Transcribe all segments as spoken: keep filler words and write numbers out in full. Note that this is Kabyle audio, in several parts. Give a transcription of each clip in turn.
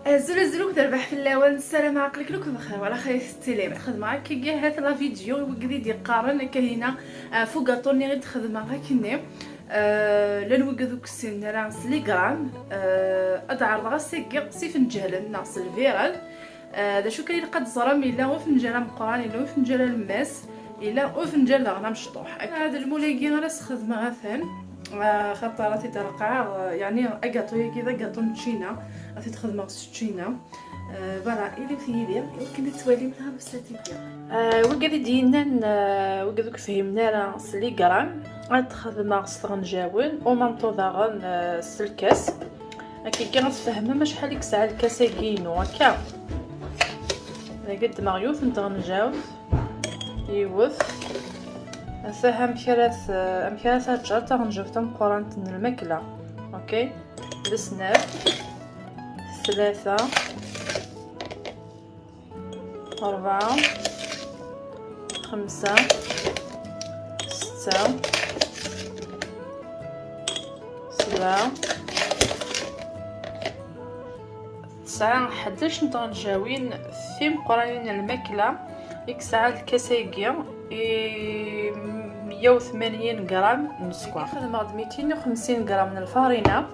Azul azul, akk terbeḥ fell-awen. Ssarameɣ aql-iken akk bxir, wala xir tettilim. Xedmeɣ akka, ihi hat la vidéo i wigad i d-yeqqaren akka hina, ah, f ugaṭu-nni i d-xedmeɣ akkenni. Ah, llan wigad ur k-ssinen ara s les grammes. Ah, ad d-ɛerḍeɣ ass-agi s ifenǧalen neɣ s lviral. Ah, d acu kan ilaq ad teẓrem, yella ufenǧal ameqqran, yella ufenǧal alemmas, yella ufenǧal daɣen amecṭuḥ. Akka d lmul-agi ara s-xedmeɣ atan. Ah, xaṭer ad t-id-reqɛeɣ, ah, yeɛni agaṭu-agi d agaṭu n Ččina, ad t-id-xedmeɣ s Ččina. Ah, voilà, ilimt yid-i, iwakken ad twalim taɣawsa-agi. Ah, wigad i d-yennan, ah, wigad ur k-fhimen ara s les grammes, ad t-xedmeɣ s tɣenjawin, u manṭu daɣen, ah, s lkas. Akka kan ad tfehmem acḥal i yesɛa lkas-agi-inu, akka. Dagi ddmeɣ yiwet n tɣenjawt, yiwet. Atah amek ara t-, amek ara taǧǧer taɣenjawt tameqqrant n lmakla. Ok, d snat, tlata, rebɛa, xemsa, setta, sebɛa, tesɛa ḥdac n tɣenjawin timeqqranin n lmakla i yesɛa lkas-agi i meyya u tmanyin gram n sskeṛ. Xedmeɣ-d mitin u xemsin gram n lfarina.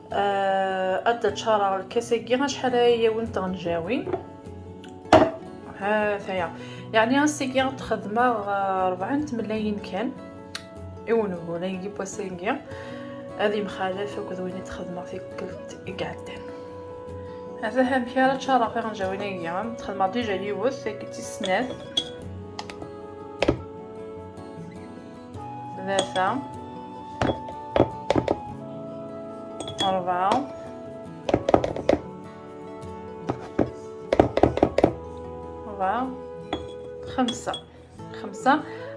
Ah, ad d-ččareɣ lkas-agi acḥal ara yi-yawin n tɣenjawin. Ha-t-aya. Yeɛni ass-agi ad d-xedmeɣ, ah, rebɛa n tmellalin kan i unbul-agi n wass-agi. Ad yemxalaf akked win i d-xedmeɣ tikkelt i iɛeddan. Atah amek ara ččareɣ tiɣenjawin-agi. Xedmeɣ déjà yiwet, tagi d tis snat. Tlata. Rebɛa. Rebɛa. Xemsa. Xemsa.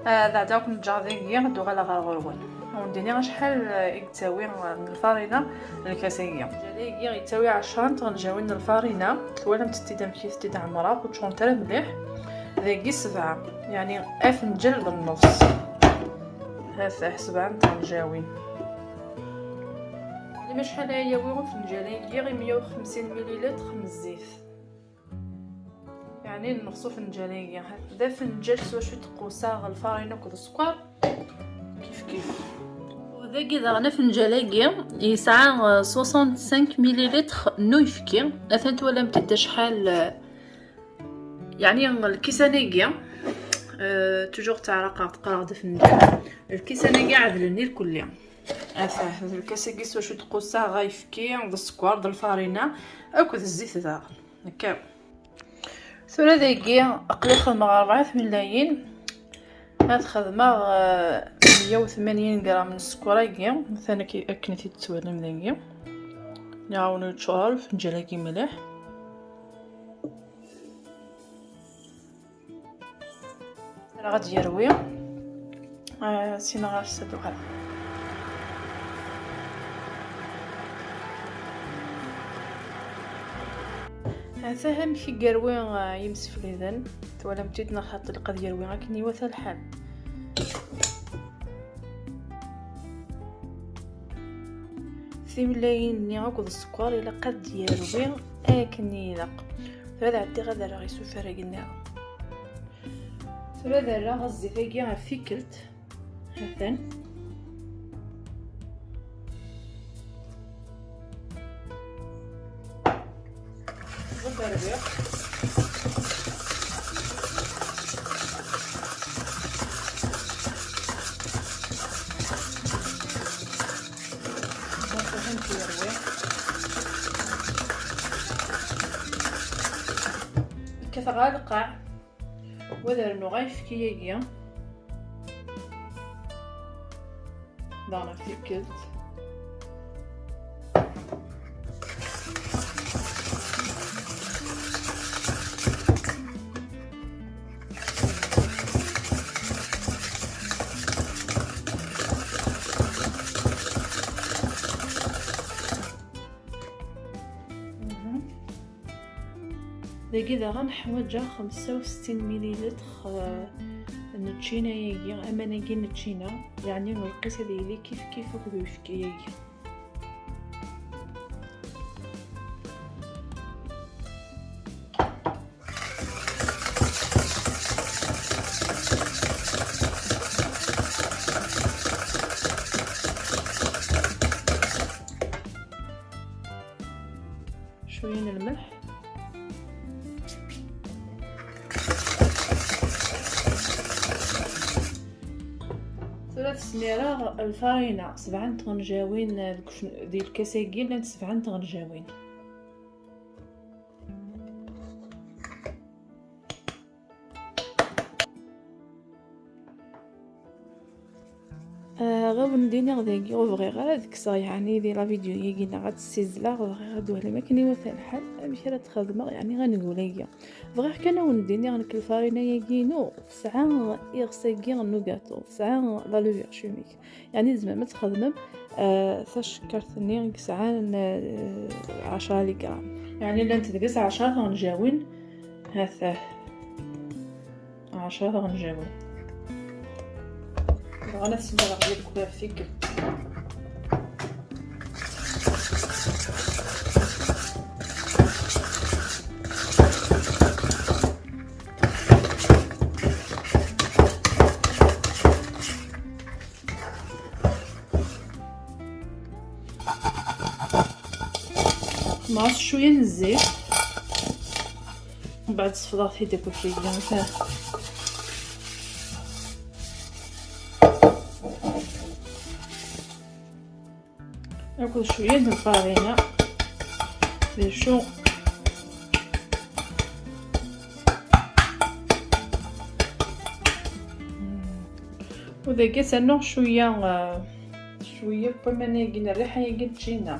Ah, d ɛdaw kun ǧǧaɣ dagi, ad uɣaleɣ ɣer ɣur-wen. Ad wen-d-iniɣ acḥal, ah, i yettawi, ah, n lfarina lkas-agi. Lǧal-agi yettawi ɛecra n tɣenjawin n lfarina. Twalamt-t-id amek i t-id-ɛemreɣ, ur ččurent ara mliḥ. Dagi sebɛa, yeɛni afenǧal d nnefs. Ha-t-ah sebɛa n tɣenjawin. Acḥal ara yawi ufenǧal-agi? I meyya u xemsin mililitr n zzit. Yeɛni nnefs ufenǧal-agi. D afenǧal s wacu i d-qquseɣ lfarina akked sskeṛ. Kif kif. U dagi daɣen afenǧal-agi yesɛa, euh, soixante-cinq mililitr n uyefki. Atan twalam-t-id acḥal, euh, yeɛni lkisan-agi, euh, toujours ttaɛraqeɣ qqareɣ-d afenǧal. Lkisan-agi ɛedlen irkelli. Atah, d lkas-agi s wacu d-qquseɣ ayefki, d sskeṛ, d lfarina, akked zzit daɣen. Akka. Tura dagi, aql-i xedmeɣ rebɛa tmellalin. Ad xedmeɣ, eh, meyya u tmanyin gram n sskeṛ-agi. Atan ak-, akken i t-id-tettwalim dagi. Nniɣ-awen ur yeččur ara lfenǧal-agi mliḥ. Ad yerwi. Ah, sinaɣ ar s-ad uɣaleɣ. Ata amek i yerwi, ah, yimsefliden. Twalam-t-id neɣ xaṭi ilaq ad yerwi akken iwata lḥal. Timellalin-nni akked sskeṛ ilaq ad d-yerwi akken ilaq. Tura ad ɛeddiɣ ad rreɣ isufar-agi nniḍen. Tura ad rreɣ zzit-agi ɣef tikkelt. Atan. Ẓebber rriɣ. Ẓebber rriɣ. Kkateɣ ɣer lqaɛ. Wa ad rnuɣ ayefki-agi. Daɣen ɣef tikkelt. Mhm. Dagi daɣen ḥwaǧeɣ xemsa u settin mililitr, eh, n ččina-agi, aman-agi n ččina, yeɛni lqis ad yili kif kif akked uyefki-agi. Cwiya n lmelḥ. Tura tesmireɣ lfarina, sebɛa n tɣenjawin deg ufn-, di lkas-agi llant sebɛa n tɣenjawin. Ah, ɣa wen-d-iniɣ dagi, ur bɣiɣ ara ad kkseɣ, yeɛni, di la vidéo-yagi neɣ ad tt-ssizzleɣ, bɣiɣ ad twalim akken iwata lḥal, amek ara tt-xedmeɣ, yeɛni, angul-agi. Bɣiɣ kan ad wen-d-iniɣ nekk lfarina-yagi-inu tesɛa iɣes-agi n ugaṭu, tesɛa la levure chimique. Yeɛni tzemrem ad txedmem, ah, tacekkart-nni i yesɛan, ah, ɛecra ligram. Yeɛni llant deg-s ɛecra tɣenjawin. Hatah. Ɛecra tɣenjawin. Bɣan ad smireɣ deg tikkelt. Nqeṣṣ cwiya n zzit. Mbeɛd sefḍeɣ-t-id akk akka. Akked cwiya n lfarina. D acu? U dagi ad ternuɣ cwiya, eh, cwiya n waman-agi, n rriḥa-agi n ččina.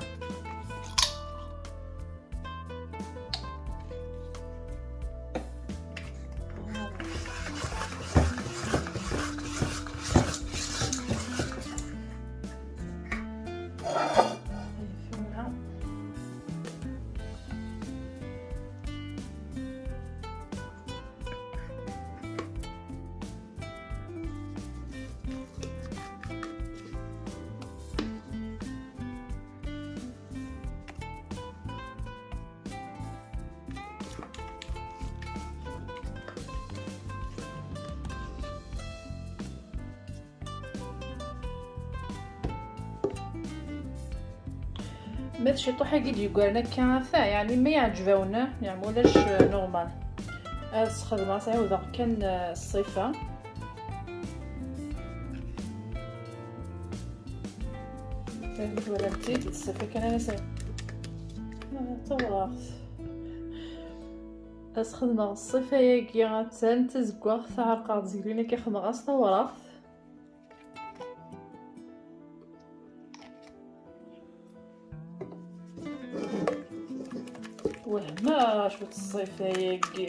Ma d ciṭuḥ-agi d-yegran akka, ata, yeɛni ma yeɛǧeb-awen, yeɛni ulac, eh, normal. Ad sxedmeɣ, ad ɛiwdeɣ kan, eh, ṣṣifa. Twalamt-t-id, ṣṣifa kan ara s-, ah, tawraɣt. Ad sxedmeɣ ṣṣifa-agi, attan tazeggaɣt, ɛerqeɣ-d zgelin akka, xedmeɣ-as tawraɣt. Wehmeɣ cwiṭ ṣṣifa-agi.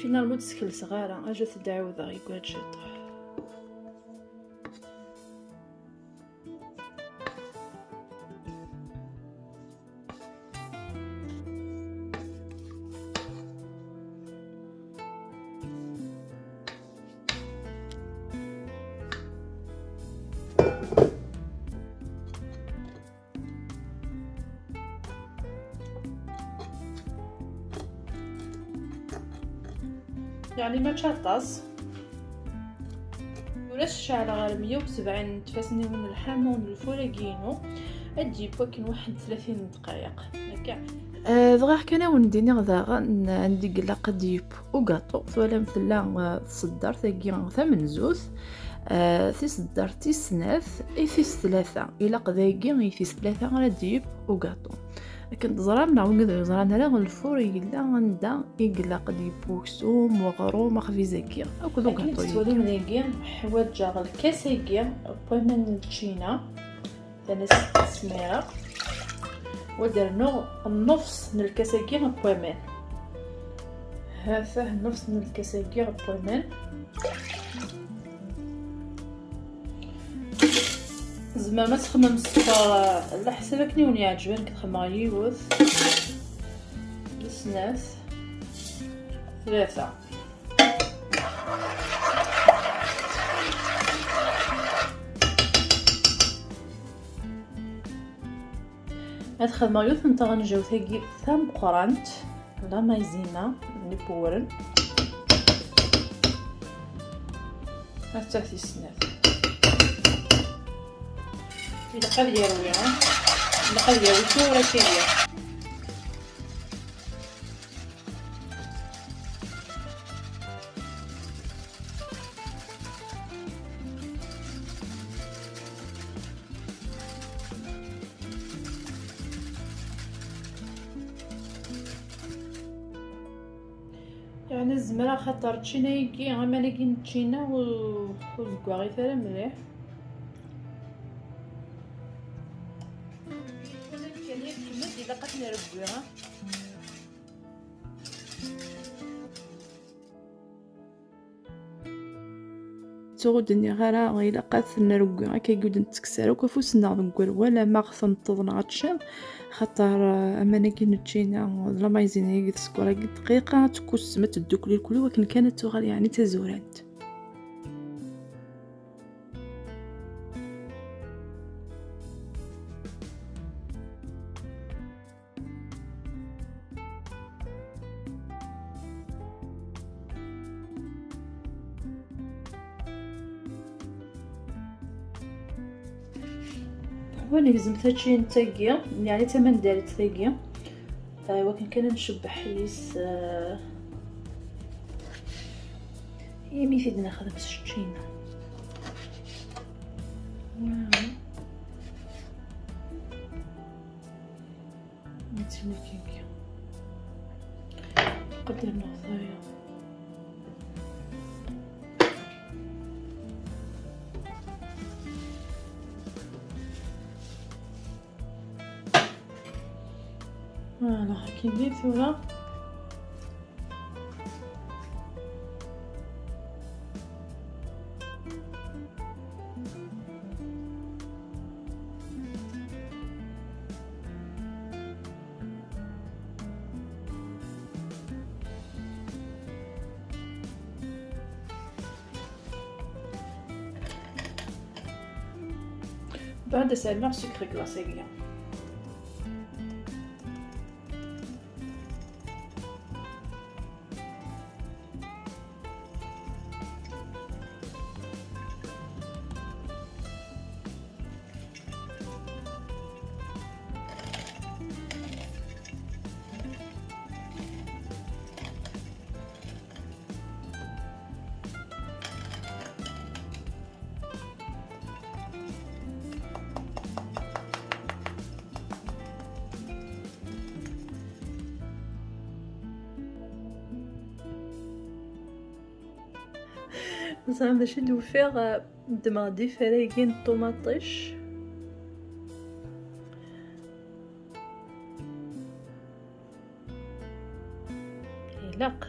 Finalement ur tt-skelseɣ ara, acu ad t-id-ɛiwdeɣ, yeggra-d ciṭuḥ. Yeɛni mačči aṭas. Ur as-ceɛleɣ ɣer meyya u sebɛin n tfasniwin n lḥamu n lfur-agi-inu. Ad d-yeww akken waḥed tlatin n ddqayeq. Akka. Eh, bɣiɣ kan ad wen-d-iniɣ daɣen anda i ilaq ad d-yeww ugaṭu. Twalam tella, eh, tseddart-agi tamenzut, eh, tiseddart tis snat i tis tlata. Ilaq dagi i tis tlata ara d-yeww ugaṭu. Akken teẓram, neɣ wigad ur yeẓran ara, lfur yella anda i ilaq ad d-yeww uksum, uɣrum, axbiz-agi, akked ugaṭu-agi. Akken tettwalim dagi, ḥwaǧeɣ lkas-agi n waman n ččina. Tana s-, smireɣ. Wa d-rnuɣ nnefs n lkas-agi n waman. Ha-t-ah nnefs n lkas-agi n waman. Tzemrem ad txedmem ṣṣekkar, ɛla ḥsab akken i wen-yeɛǧeb. Nekk xedmeɣ yiwet, d snat, tlata. Ad xedmeɣ yiwet n tɣenjawt-agi tameqqrant, la maïzena n Iwewren. Atta tis snat. Ilaq ad yerwi, ha? Ilaq ad yerwi tura kaya. Yeɛni zemreɣ, xaṭer ččina-agi, aman-agi n ččina ur, ur zeggaɣit ara mliḥ. Ilaq ad ten-rewwiɣ. Tuɣ ur d-nniɣ ara ilaq ad ten-rewwi akka i ur d-nettekkes ara akk afus-nneɣ deg wal, wala ma ɣ-tenṭeḍ neɣ ad tecciḍ, xaṭer, eh, aman-agi n ččina d la maïzena-agi d sskeṛ-agi, dqiqa ad tekkussem, ad teddukel irkelli, wakken kan ad tuɣal yeɛni d tazurant. Wa negzem taččint-agi, yeɛni tamandarit-agi, eh, wakken kan ad ncebbeḥ yis, eh, imi t-id-nexdem s ččina. Voilà. Nettini kiki. Qedder neɣ tayeḍ. Voilà, akken di tura. Mbeɛd ad s-rnuɣ sucre glace-agi. Ẓran d acu i d-ufiɣ, ddmeɣ-d iferragen n ṭumaṭic. Ilaq.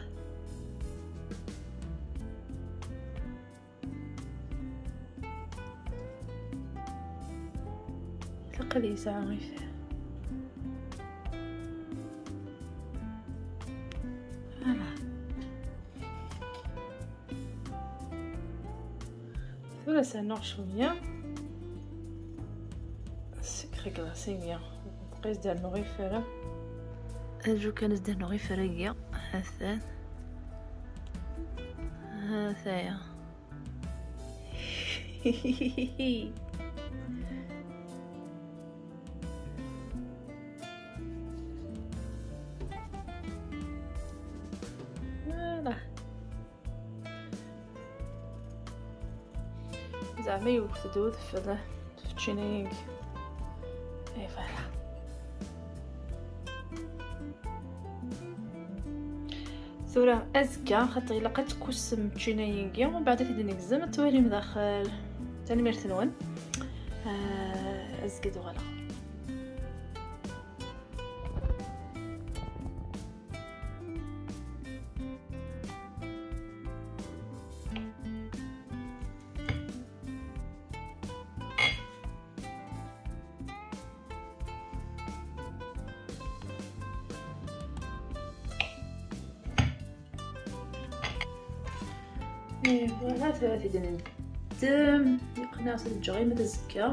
Ilaq ad yesɛu ifer. Voilà. Tura ad s-rnuɣ cwiya sucre glace-agi. Bqi ad s-d-rnuɣ ifer. Aju kan ad s-d-rnuɣ ifer-agi. Atan. Hataya. Voilà. Zeɛma yewwet-d udfel f tčina-agi. Et voilà. Tura azekka, xaṭer ilaq ad tkussem tčina-agi, umbeɛd ad t-id-negzem, ad twalim daxel. Tanemmirt-nwen. Ah, azekka ad uɣaleɣ. Et voilà, tura ad t-id-neddem. Yeqqen-aɣ ad ǧǧeɣ ima d azekka.